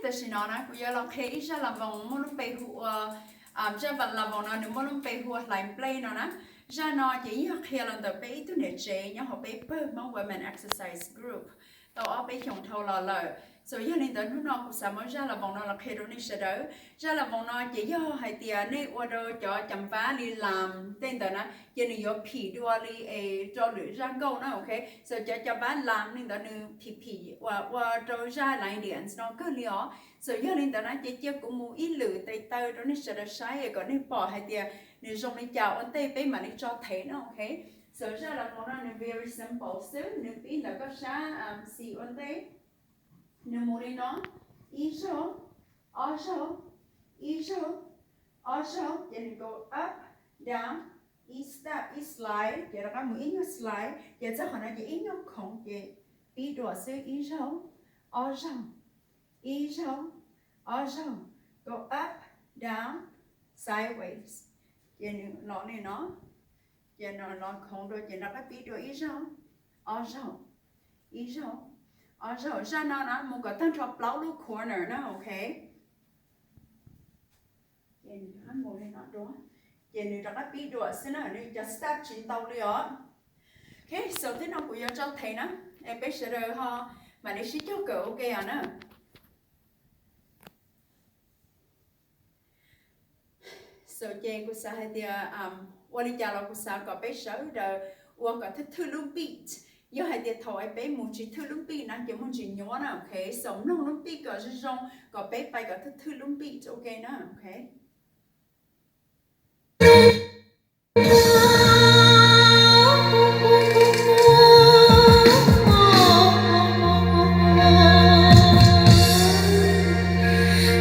Tam sim no na kuv yuav los qhia ib zaj las voos muaj lub npe hu ua, zaj las voos no nws muaj lub npe hu ua hlais nplej no na. Zaj no ces yog qhia los ntawm peb ib tug niam tsev nyob hauv peb pawg Hmoob Women Exercise Group tau ob peb xyoos dhau los lawm. So yog li ntawd hnub no kuv xav muab zaj las voos no los qhia rau nej sawv daws. Zaj las voos no ces yog hais tias nej ua rau cov cam npab li lam tej ntawd na, ces nws yuav phim dua li es rau lwm zaj nkauj na, ok. So cov cam npab lam li ntawd nws phim phim ua rau zaj lines no kawg li os. So yog li ntawd na ces cia kuv mus ib lwm tes taw rau nej sawv daws saib kom nej pom hais tias nws zoo li cas ua ntej peb mam li tso thev na, ok. So zaj las voos no nws very simple xwb, nws pib ntawm koj sab xis ua ntej, nws mus li no, ib zaug, ob zaug, ib zaug, ob zaug, ces nws go up, down, ib step, ib slide, ces rov qab mus ib nyuag slide, ces txog qhov no ces ib nyuag khoov ces pib dua xwb, ib zaug, ob zaug, ib zaug, ob zaug, go up, down, sideways, ces nws los li no, ces no los khoov dua ces rov qab pib dua ib zaug, ob zaug, ib zaug, ob zaug. Zaj no na mus kom tag nrho plaub lub corner na, ok. Ces nws rov qab mus li no dua, ces nws rov qab pib dua xwb na, nws cov step tsis ntau li os. Ok, so twb no kuv yuav tso thev na, es peb sawv daws ho mam li sib cog kawm ua ke os na. So ces kuv xav hais tias ua li cas los kuv xav kom peb sawv daws ua kom thwj thwj lub beat. Yog hais tias thaum es peb mus tsis thwj lub beat na ces muaj ntsis nyuaj na, ok. So mloog lub beat kom zoo zoo kom peb pais kom thwj thwj lub beat, ok na, ok.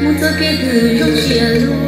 Mus txoj kev twg zoo siab lug,